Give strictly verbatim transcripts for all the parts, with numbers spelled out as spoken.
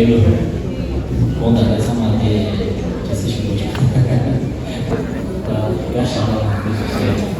དགོངས་དག་ལས་ཚང་མ་དེ་གལ་སྲིད་ཞུ་དགོས་ཀྱང་། ད་ཡར་བཞེངས་ན་འདི་ཞིག་བྱས།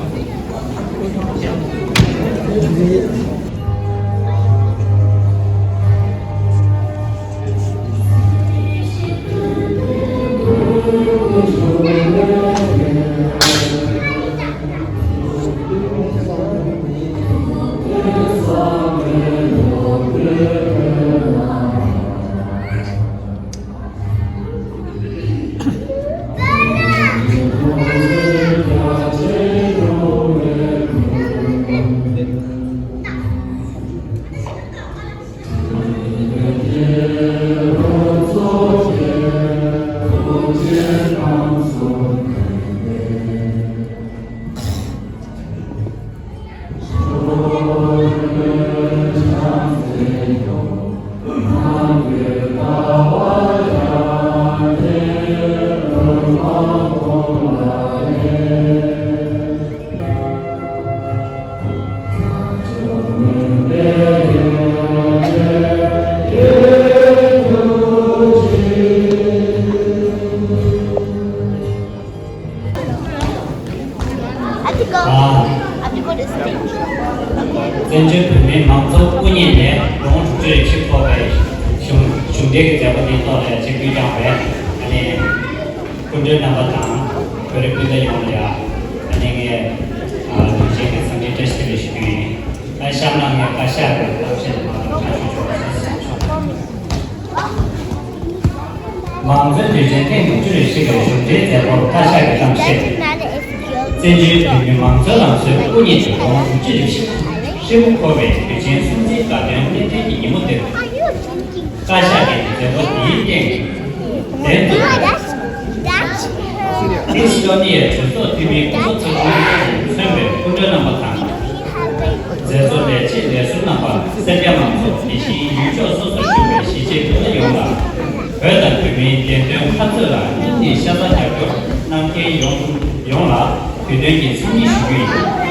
བཙན་བྱོལ་བོད་མིའི་མང་གཙོ་དབུ་བརྙེས་ནས་ལོ་ངོ་དྲུག་ཅུ་རེ་གཅིག་འཁོར་བའི་གཞུང་གཞུང་འབྲེལ་གྱི་མཛད་སྒོ་འདིའི་ཐོག་ལ་ཡང་ཆིབས་བསྒྱུར་བསྐྱངས་པའི་ཨ་ནི་སྐུ་མགྲོན་རྣམ་པ་དང་བོད་རིགས་སྤུན་ཟླ་ཡོངས་ལ་ཡང་ཨ་ནི་ངས་དུས་ཆེན་གྱི་འཚམས་འདྲི་བཀྲ་ཤིས་བདེ་ལེགས་ཞུ་རྒྱུ་ཡིན། ཨ་གཤམ་ལ་ངས་བཀའ་ཤག་གི་གཏམ་བཤད་དེ་མ་གཏོགས་ཕྱག་ཞུ་ཆོག་པ་ཞིག་གསུངས་ཆོག་མང་གཙོའི་དུས་ཆེན་ཐེངས་དྲུག་ཅུ་རེ་བཞི་པའི་གཞུང་འབྲེལ་མཛད་སྒོར་བཀའ་ཤག་གི་གཏམ་བཤད། བཙན་བྱོལ་བོད་མིའི་མང་གཙོའི་ལམ་སྲོལ་དབུ་བརྙེས་ཏེ་ལོ་ངོ་དྲུག་ཅུ་རེ་བཞི་ཧྲིལ་པོ་འཁོར་བའི་དུས་ཆེན་སྲུང་བརྩིའི་དགའ་སྟོན་སྣེ་ཁྲིད་ཀྱི་ཉིན་མོ་འདིར། བཀའ་ཤག་གི་མཛད་སྒོ་འདིའི་སྟེང་གདན་དུ། ཨི་སི་ཊོ་ནི་ཡའི་གྲོས་ཚོགས་འཐུས་མི་སྐུ་ངོ་ཚེ་རིང་མཚོན་པའི་སྐུ་མགྲོན་རྣམ་པ་དང་། མཛད་གཙོ་ལས་བྱེད་ལས་ཟུར་རྣམ་པ། གསན་མཁན་མང་ཚོགས། དེ་བཞིན་ཡུལ་ཕྱོགས་སོ་སོར་བཞུགས་པའི་གཞིས་བྱེས་སྤུན་ཟླ་ཡོངས་ལ། བོད་དང་བོད་མིའི་བདེན་དོན་འཐབ་རྩོད་ལ་སྙིང་ནས་ཤ་ཚ་རྒྱབ་སྐྱོར་གནང་མཁན་ཡོངས་ཡོངས་ལ་དུས་སྟོན་གྱི་འཚམས་འདྲི་ཞུ་རྒྱུ་ཡིན།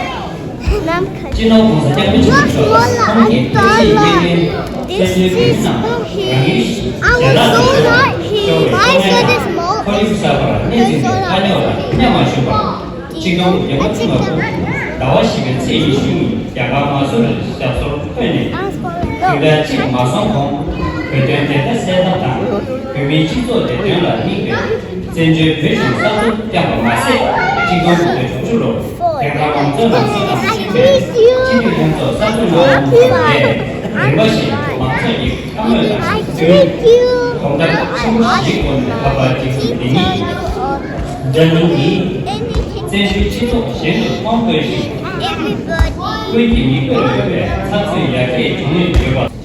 སྤྱི་ནོར་༸གོང་ས་༸སྐྱབས་མགོན་ཆེན་པོ་མཆོག་ལ་ཁོང་གི་བཀའ་དྲིན་རྐྱེན་ལས་བཙན་བྱོལ་བོད་མི་རྣམས་རང་ཡུལ་ཞལ་ལག་ཏུ་ཤོར་བའི་ཤོར་མཁན་དང་ཁོར་ཡུག་གསར་པར་གནས་འཛིན་པའི་ཐ་སྙད་ལ་གནས་མ་བཞུགས་པར། གཅིག་སྟོང་དགུ་བརྒྱ་ལྔ་བཅུ་ང་དགུ་ཟླ་བ་བཞི་པའི་ཚེས་ཉི་ཤུ་ཉིན་རྒྱ་གར་མ་སུ་རིར་ཞབས་སོར་འཁོད་ནས། དུས་ད་གཅིག་མ་སོང་གོང་བོད་དོན་བདེན་མཐའ་གསལ་ཐབས་དང་བོད་མིའི་སྤྱི་ཚོགས་བདེ་དོན་ལ་དམིགས་པའི་བཙན་བྱོལ་བོད་གཞུང་གསར་འཛུགས་བསྐྱངས་པ་མ་ཟད། གཅིག་སྟོང་དགུ་བརྒྱ་དྲུག་ཅུ་ལོར་རྒྱ་གར་མང་གཙོའི་ལམ་སྲོལ་དང་མཐུན་པའི་སྤྱི་འཐུས་ལྷན་ཚོགས་གསར་འཛུགས་གནང་བ་དེས་རིམ་པ་བཞིན་མང་ཚོགས་ཀྱི་བཀའ་མོལ་དང་བསྟུན། གོམ་སྟབས་ཆེན་པོ་ཞིག་སྒོ་ནས་འཕགས་པ་སྤྱི་འཐུས་འདི་ཉིད་ཀྱི་འགྲན་བསྡུར་འདིས་བཙན་བྱོལ་སྤྱི་ཚོགས་གཞན་དུ་མཐོང་དགོས་ཤིང་། ཀུན་གྱིས་མིག་དཔེར་འོས་པའི་ཚགས་ཚུད་ཡར་རྒྱས་བྱུང་ཡོད་པ།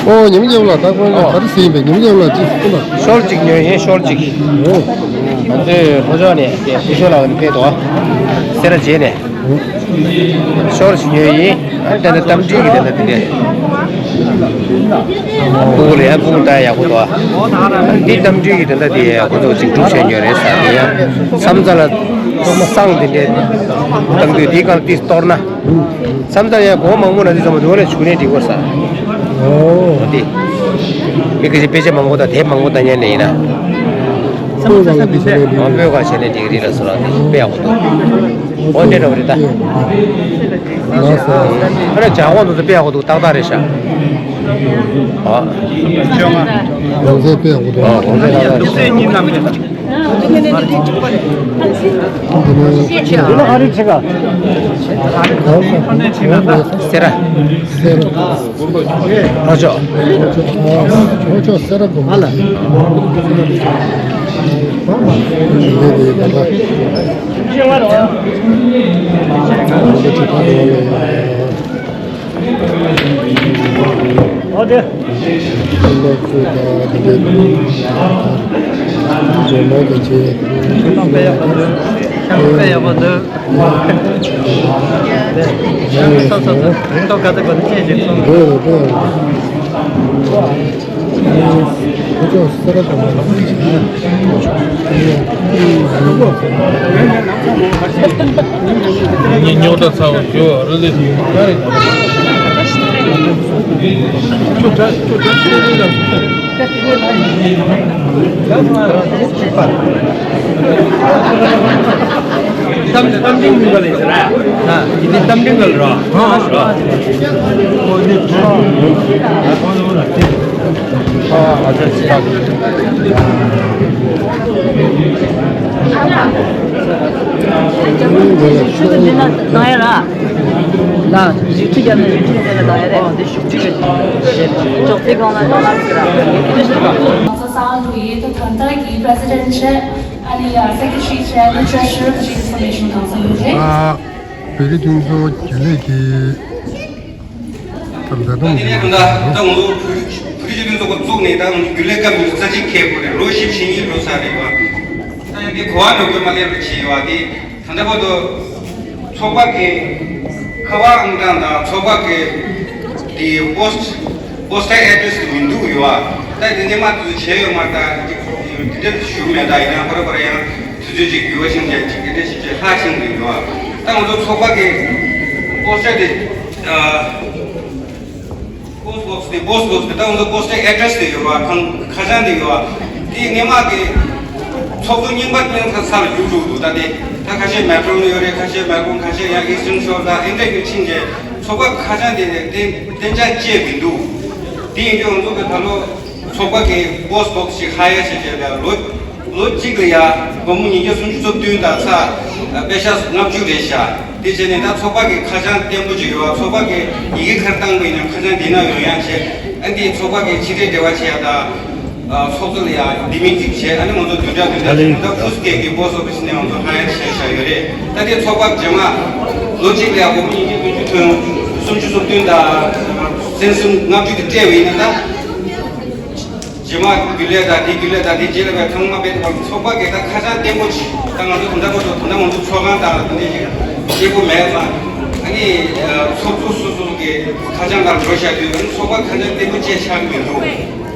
ཨོ་ཉིམ་རྒྱབ་ལ་ད་ཁོང་ལ་ག་རེ་ཟེར་ཡིན་པས། ཉིམ་རྒྱབ་ལ་ཅི་ཟེར་ལ། ཤོར་གཅིག་ཉོས་ཡིན་ཤོར་གཅིག་ཨོ། ང་ཚོའི་ལྷོ་ཕྱོགས་ནས་དེ་ཕུ་ཤོ་ལ་བ་ནི་ཕེབས་དོ། སེ་ར་བྱེས་ནས་ཤོར་གཅིག་ཉོས་ཡིན། ཨ་དེ་ནས་གཏམ་འདྲི་གི་དེ་འདྲ་དེ་འདྲས་སྤུ་གུ་ལ་ཡང་སྤུ་གུ་ད་ཡག་པོ་འདུག་འདི་གཏམ་འདྲི་གི་དེ་འདྲ་དེ་ཁོ་ཚོ་གཅིག་སྒྲུབ་བྱས་ཉོས་རེད་ཟེར། དེ་ཡང་མཚམས་རེ་ལ་བསང་དེ་འདྲས་བཏང་དུས་དེའི་སྒང་ལ་དེ་གཏོར་ན། མཚམས་རེ་ཡང་སྒོ་མང་པོ་ན་དེ་ཚང་མ་དེ་བ་ལས་བྱུག་ནས་འགྲིག་གོ་ས། ཨོ། འོ་དེ། མི་ཁ་ཤས་དཔེ་ཆ་མང་པོ་དང་དེབ་མང་པོ་བཏང་ཉན་ནས་ཡིན་ན། སྤོས་ཀ་ལ་དེ་བྱས་ནས་འགྲིག་ཨང་། སྤོས་ཀ་བྱས་ནས་འགྲིག་རེད་ལ་སོ་ལ་དེ་དཔེ་ཡག་པོ་འདུག་ཨོ་འདྲེ་འདྲ་བ་རེད་ད། ལགས་སོ། ཨ་རེ་ཇག་དབང་དུ་དཔེ་ཡག་པོ་འདུག་ཏག་ཏག་རེད་ཤག་ཨ། གོང་ཚད་དཔེ་ཡག་པོ་འདུག་ཨ་གོང་ཚད་ཏག་ཏག་རེད། སེ་ར། སེ་ར། ལྷོ་ཕྱོགས། ལྷོ་ཕྱོགས་སེ་ར་དགོན་པ་ལ། ཉི་ཉོག་ད་ཚ་བ་ཞོ་རི་ལི་ཁ་རེ། གཏམ་གཏམ་འདྲི་མིན་པ་ལས་ཟེར་ན། ཡིན་ནི་གཏམ་འདྲི་ག་ལ་རོ། ཧ་ཧ་རོ། ལ་རིགས་ཁྲི་རྒྱབ་ནས་རིགས་ཁྲི་ཟེར་ལ་དང་ཡ་རེད། ཅོག་ཙེ་སྒང་ལ་ཡོང་ལ་ཟེར་ར། ང་ཚོ་གསང་བ་ཕུལ་ཡས་ད་ད་ལྟ་གི་President བྱས། ཨ་ནི་ཡ་Secretary བྱས། ཨ་ནི་Treasurer བྱས། Information Council བྱས། ཨ། བོད་རིགས་མཐུན་ཚོགས་རྒྱུན་ལས་ཀྱི་ད་མཛའ་དང་དེ་ནས་ད་ད་ང་ཚོ་བོད་རིགས་བོད་རིགས་སྤྱི་མཐུན་ཚོགས་པ་བཙུགས་ནས་ད་ང་ཚོ་རྒྱུན་ལས་སྐབས་ཉི་ཤུ་རྩ་གཅིག་འཁེལ་དགོས་རེད། ལོ་བཞི་བཅུ་ཞེ་གཉིས་འགྲོ་ས་རེད་བ། ད་ཡང་དེ་གོ་བ་འགྲོ་དགོས་མ་སླེབས་རེད་བྱས་ཡོད་བ། དེ་ད་ལྟ་བར་དུ་ཚོགས་པ་གི་ཁ་པར་ཨང་གྲངས་དང་ཚོགས་པ་གི་དེ་post postal address དེ་མི་འདུག་ཡོད་བ། ད་དེ་ནས་མ་དེ་ཚོ་བྱས་ཡོད་མ་རེད། ད་དེ་འདྲ་ཞུ་མེད། ད་ཡིན་ན་ཁོ་ར་ཁོ་ར་ཡང་དུས་ཚོད་ཅིག་རྒྱུས་པ་ཤིང་ཅན་ཅིག་དེ་འདྲ་ཞིག་ཅིག་ལྷག་ཤིང་དུ་ཡོད་བ། ད་ང་ཚོ་ཚོགས་པ་གི་post address དེ་ཨ། Post box དེ་post box དེ་ད་ང་ཚོ་postal address དེ་ཡོད་བ། ཁང་ཁ་བྱང་དེ་ཡོད་བ། དེ་སྔས་མ་དེ་ཚོགས་གཙོ་རྙིང་པ་དེ་ས་ས་ལ་རྒྱུགས་འགྲོ་འདུག་ད་དེ་ད་ཁ་ཤས་Melbourne ལ་ཡོད་རེད། ཁ་ཤས་Melbourne། ཁ་ཤས་ཡང་Eastern Shore དང་ཨེ་འདྲ་ཡོད་ཕྱིན་ཆད་ཚོགས་པ་ཁ་བྱང་དེ་ནས་གཏན་གཏན་འཇགས་བཅད་མི་འདུག་དེ་ཡིན་དུས་ང་ཚོ་གི་ད་ལོ་ཚོགས་པ་གི་post box ཞིག་ཧ་ཡ་བྱེད་བྱས་ལ་ལོ་ལོ་གཅིག་ལ་ཡ་སྒོར་མོ་ཉིས་བརྒྱ་སུམ་ཅུ་སོ་བདུན་དང་ཚ་པེ་ཤ་ལྔ་བཅུ་རེད་ཤག་དེ་བྱས་ནས་ད་ཚོགས་པ་གི་ཁ་བྱང་བརྟན་པོ་ཅིག་ཡོད་བ། ཚོགས་པ་གི་ཡི་གེ་ཁར་བཏང་པ་ཡིན་ན་ཁ་བྱང་འདི་ན་ཡོང་ཡ་བྱས། ཨ་འདི་ཚོགས་པ་གི་ཕྱི་འབྲེལ་འབྲེལ་བ་བྱེད་ཡ་དང་། ཚོགས་གཙོ་ལ་ཡ་འདི་མིན་ཅིག་བྱས། ཨ་ནི་ང་ཚོ་བདུན་ཕྲག་བདུན་ཕྲག་ཅིག་ད་ཕུ་སི་ཀེ་གི་post office ནས་ང་ཚོ་ཧ་ཡ་བྱས་བཞག་ཡོད་རེད། ད་དེ་ཚོགས་པ་རྗེས་མ་ལོ་གཅིག་ལ་ཡ་སྒོར་མོ་ཉིས་བརྒྱ་བདུན་ཅུ་ཐོན། སུམ་ཅུ་སོ་བདུན་དང་སེན་སུམ་ལྔ་བཅུ་དེ་སྤྲད་པ་ཡིན་ན་ད། རྗེས་མ་རྒྱུན་ལས་དང་དེ་རྒྱུན་ལས་དང་དེ་རྗེས་ལ་བའི་ཚང་མ་བས་དེ་བར་ཚོགས་པ་གི་ད་ཁ་བྱང་བརྟན་པོ་ཅིག་ད་ང་ཚོ་ད་ལྟ་བར་དུ་ད་ལྟ་ང་ཚོ་ཚོགས་ཁང་དང་དེ་འདྲ་ཞིག་སྐྱིད་པོ་མེད་ཙང་། ཨ་ནི་ཚོགས་གཙོ་སོ་སོ་གི་ཁ་བྱང་སྒང་འགྲོ་བཞག་དུས་ཨ་ནི་ཚོགས་པ་ཁ་བྱང་བརྟན་པོ་བཅས་ཆགས་ཀྱི་མི་འདུག་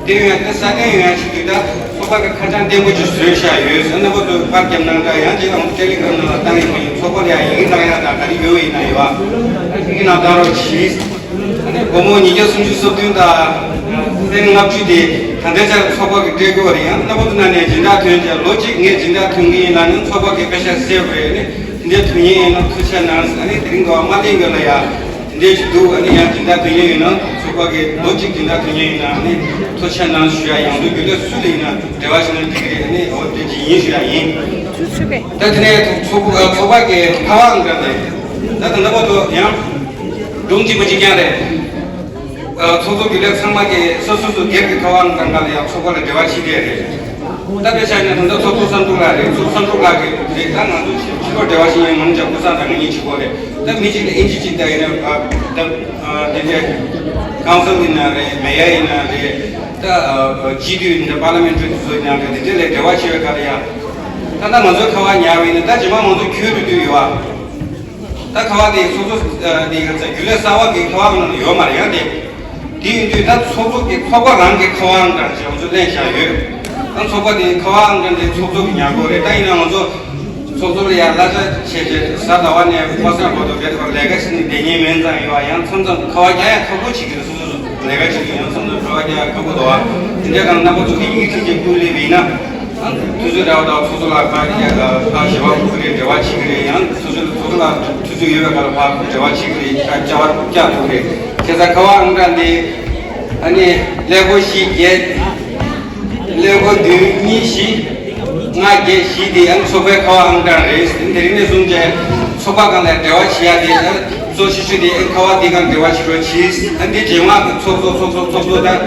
དེ་ཡོད་ཡང་ད་ས་གནས་ཡོད་ཡང་ཞིག་དུས་ད་ཚོགས་པ་གི་ཁ་བྱང་བརྟན་པོ་ཅིག་བཟོས་བཞག་ཡོད་ཟེར་ན་བར་དུ་པར་རྒྱབ་གནང་འདྲ་ཡང་ཅིག་ང་ཚོ་Telegram ནང་ལ་བཏང་ཡིན་མ་ཡིན། ཚོགས་པ་ལ་ཡང་ཡི་གེ་བཏང་ཡ་དང་ག་རེ་ཡོད་ཡིན་ན་ཡོད་ཨ་ཡི་གེ་ནང་བཏང་རོགས་གྱིས། སྒོར་མོ་ཉིས་བརྒྱ་སུམ་ཅུ་སོ་བདུན་དང་སེན་ལྔ་བཅུ་དེ་ད་ལྟའི་ཆར་ཚོགས་པ་གི་སྤྲད་དགོས་པ་རེད། ཡང་སྣ་བོ་དུ་ན་ནས་སྦྱིན་བདག་ཐོན་རྗེས་ལོ་གཅིག་ངས་སྦྱིན་བདག་ཐོན་གྱི་ཡིན་ལ་ནི་ཚོགས་པ་གི་པེ་ཤ་སེབ་རེད། ནི་དེ་འདྲའི་ཐོན་ཡས་ཡིན་ན་ཐུགས་ཆ་གནང་ཟེར། ཨ་ནི་དེ་རིང་ག་བ་མ་ལེན་དགོས་ལ་ཡ་དེ་འདྲའི་ཞིག་འདུག་ཨ་ནི་ཡང་སྦྱིན་བདག་ཐོན་ཡས་ཡིན་ན་ཚོགས་པ་གི་ལོ་གཅིག་སྦྱིན་བདག་ཐོན་ཡས་ཡིན་ན་ཨ་ནི་ཐུགས་ཆ་གནང་ཞུ་ཡ། ཡང་དུ་རྒྱུན་ལས་སུ་ལ་ཡིན་ན་འབྲེལ་བ་བྱས་ན་འགྲིག་གི་རེད། ཨ་ནི་འོ་དེ་ཅི་ཡིན་ཞུ་ཡ་ཡིན། ད་དེ་ནས་ཚོགས་ཚོགས་པ་གི་ཁ་བ་འགའ་ནས་ད་ད་ལྟ་བར་དུ་ཡང་། སྒྲུང་གཅིག་པ་གཅིག་རྐྱང་རེད། ཨ་ཚོགས་གཙོ་རྒྱུན་ལས་ཚང་མ་གིས་སོ་སོ་སོ་སྒེར་གྱི་ཁ་པར་ནང་ལ་ཡང་ཚོགས་པ་ལ་འབྲེལ་བ་བྱེད་བསྡད་རེད། ད་དཔེ་ཆ་ནས་ད་ལྟ་ཚོགས་གཙོ་བསམ་གྲུབ་ལགས་རེད། ཚོགས་བསམ་གྲུབ་ལགས་ཀྱི་རེད། ད་ང་ཚོ་ཕྱི་ཕྱི་ལོགས་འབྲེལ་བ་ཞིག་ཡིན། ང་ཚོ་ཇ་ཀུ་ས་དང་ང་གཉིས་གཅིག་པོ་རེད། ད་མི་གཅིག་ལ་ཨིན་ཇི་གཅིག་ད་ཡིན་ན། ད་དེ་འདྲའི་ཀའུན་སིལ་ཡིན་ན་རེད། མེ་ཡར་ཡིན་ན་རེད། ད་སྤྱི་འཐུས་ཡིན་ན། པར་ལི་མེན་ཊི་རི་དེ་ཚོ་ཡིན་ན་རེད། དེ་འདྲ་ལ་འབྲེལ་བ་བྱེད་པའི་སྐབས་ལ་ཡ། ད་ལྟ་ང་ཚོའི་ཁ་པར་ཉར་བ་ཡིན་ན། ད་རྗེས་མ་ང་ཚོ་ཁྱོན་ནས་བསྡུས་ཡོད་ཨ། ད་ཁ་པར་དེ་ཚོགས་གཙོ་དེ་ག་ཚོད་རྒྱུན་ལས་གསར་པ་གི་ཁ་པར་ནང་ལ་ཡོད་མ་རེད་ཡ། དེ་དེ་ཡིན་དུས་ད་ཚོགས་གཙོ་གི་ཚོགས་པ་རང་གི་ཁ་པར་ཨང་གྲངས་ཅིག་ང་ཚོ་ལེན་བཞག་ཡོད། ད་ཚོགས་པ་དེ་ཁ་པར་ཨང་གྲངས་དེ་ཚོགས་གཙོ་གི་ཉར་དགོས་རེད། ད་ཡིན་ན་ང་ཚོ་ཚོགས་གཙོ་ལ་ཡང་གླ་ཆ་བྱས་རྗེས་གཟའ་ཟླ་བ་ནས་ཕོ་གསར་བར་དུ་བེད་ཁོ་ལས་ཀ་བྱེད་ནས་བསྡད་མཁན་མིན་ཙང་ཡོད་ཨ། ཡང་མཚམས་མཚམས་ཁ་པར་རྒྱག་ཡ་ཁག་པོ་བྱེད་ཀྱི་རེད། སོ་སོ་ལས་ཀ་བྱེད་དུས་ཡང་མཚམས་མཚམས་ཁ་པར་རྒྱག་ཡ་ཁག་པོ་འདུག་ཨ། དེ་འདྲའི་སྒང་རྣམ་པ་ཚོ་གིས་ཡིད་ཆེས་བྱེད་ཁུལ་སླེབས་པ་ཡིན་ན། ཨ། དུས་ཚོད་འདྲ་བ་དང་ཚོགས་གཙོ་ལ་ཕར་ཕར་ཞལ་པར་ཕུལ་གི་རེད། འབྲེལ་བ་བྱེད་ཀྱི་རེད། ཡང་ཚོགས་གཙོ་ཚོགས་གཙོ་ལ་དུས་ཚོད་ཡོད་པའི་སྒང་ལ་ཕར་འབྲེལ་བ་བྱེད་ཀྱི་རེད། ཕར་བཅར་བ་བཅར་ཐུབ་ཀྱི་རེད། བྱས་ཙང་ཁ་པར་ཨང་གྲངས་འདི་ཨ་ནི་ཀླད་ཀོར་བཞི་བརྒྱད། ཀླད་ཀོར་བདུན་གཉིས་བཞི་ལྔ་བརྒྱད་བཞི་དེ་ཨ་ནི་ཚོགས་པའི་ཁ་པར་ཨང་གྲངས་རེད། དེ་རིང་ནས་བཟུང་བྱས་ཚོགས་པ་སྒང་ལ་འབྲེལ་བ་བྱེད་ཡ་དེ་ཨ་གཙོ་ཆེ་ཤོས་དེ་ཨ་ནི་ཁ་པར་དེ་སྒང་འབྲེལ་བ་བྱེད་རོགས་གྱིས། ཨ་ནི་དེ་རྗེས་མ་གི་ཚོགས་གཙོ་ཚོགས་གཙོ་ཚོགས་གཙོ་དང་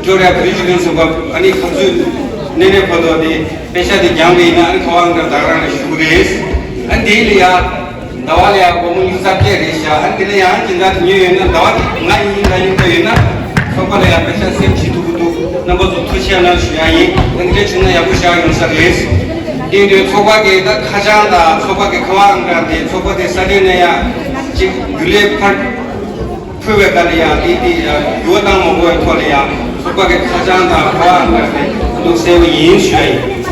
ཇོ་རེ་བོད་རིགས་སྤྱི་མཐུན་ཚོགས་པ་ཨ་ནི་ཁ་མཆུ་ནས་ནས་བར་དུ་དེ་པེ་ཤག་དེ་འགྱངས་པ་ཡིན་ན་ཨ་ནི་ཁ་པར་ཨང་གྲངས་ད་ག་རང་ལ་ཞུ་གི་རེད། ཨ་ནི་དེ་ལ་ཡ། ཟླ་བ་ལ་ཡང་སྒོར་མོ་ཉི་ཤུ་རྩ་བརྒྱད་རེད་ཤག་ཨ་ནི་དེ་ལ་ཡང་སྦྱིན་བདག་དེ་ཉོས་ཡོད་ན། ཟླ་བ་དེ་ང་ཡིན་ད་ཡིན་ད་ཡོད་ན་ཚོགས་པ་ལ་ཡང་པེ་ཤག་སེམས་ཤིན་ཏུ་སྡུག་པོ་འདུག་རྣམ་པ་ཚོ་ཐུགས་རྗེ་གནང་ཞུ་ཡ་ཡིན། ཨ་ནི་དེ་འདྲ་བྱུང་ན་ཡག་པོ་ཞེ་དྲག་ཡོང་ས་རེད། དེ་འདྲའི་ཚོགས་པ་གི་ད་ཁ་བྱང་དང་ཚོགས་པ་གི་ཁ་པར་ཨང་གྲངས་དེ་ཚོགས་པ་དེ་ས་གནས་ནས་ཡང་གཅིག་རྒྱུན་ལས་ཕར་ཕུལ་བའི་སྐབས་ལ་ཡང་དེ་དེ་ཡང་འགྱུར་བ་བཏང་མ་དགོས་པའི་ཐོག་ལ་ཡང་ཚོགས་པ་གི་ཁ་བྱང་དང་ཁ་པར་ཨང་གྲངས་དེ་འདུག་སེ་ཡིན་ཞུ་ཡ་ཡིན།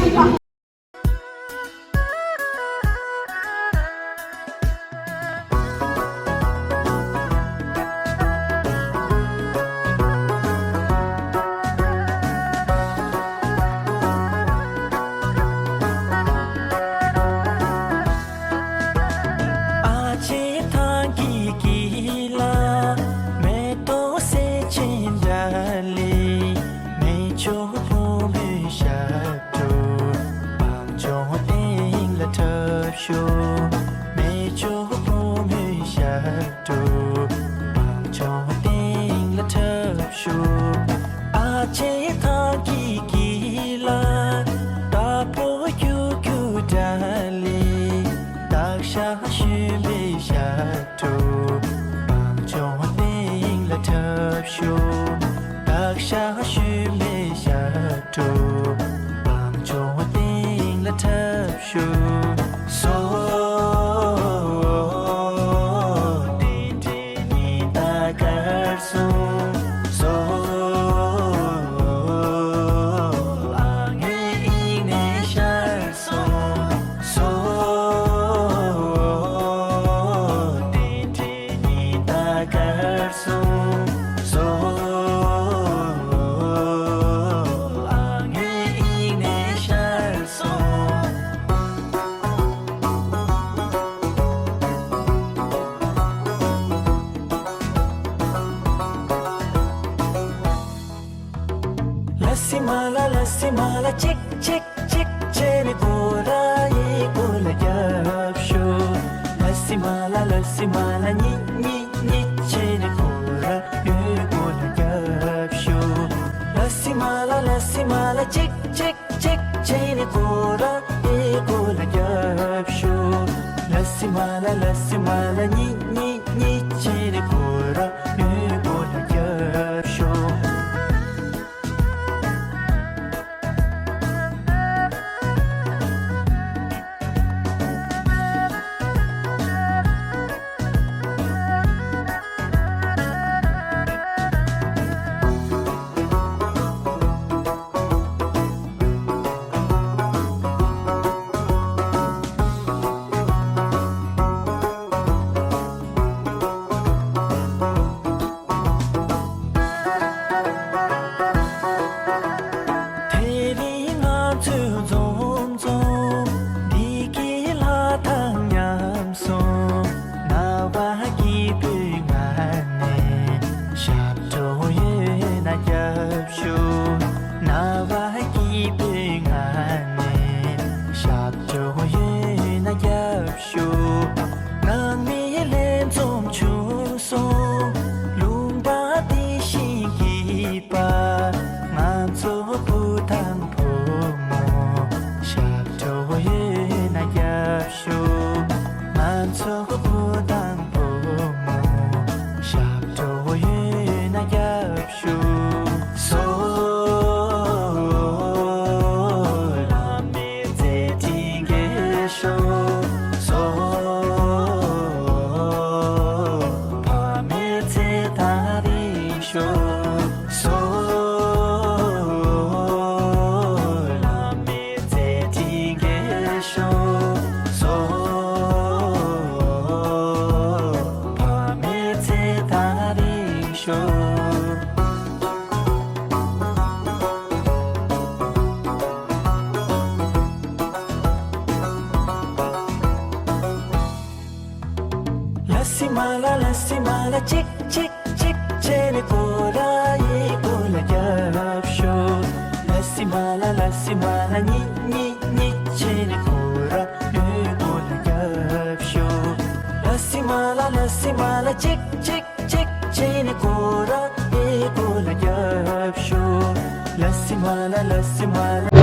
ལ་གཅིག་གཅིག་གཅིག་བྱས་ནས་སྐོར་ར་ཡི་སྐོར་ལ་རྒྱབ་ཤོག་ལ་སི་མ་ལ་ལ་སི་མ་ལ་གཉིས་གཉིས་གཉིས་བྱས་ནས་སྐོར་ར་ཡི་སྐོར་ལ་རྒྱབ་ཤོག་ལ་སི་མ་ལ་ལ་སི་མ་ལ་གཅིག་གཅིག་གཅིག་བྱས་ནས་སྐོར་ར་ཡི་སྐོར་ལ་རྒྱབ་ཤོག་ལ་སི་མ་ལ་ལ་སི་མ་ལ།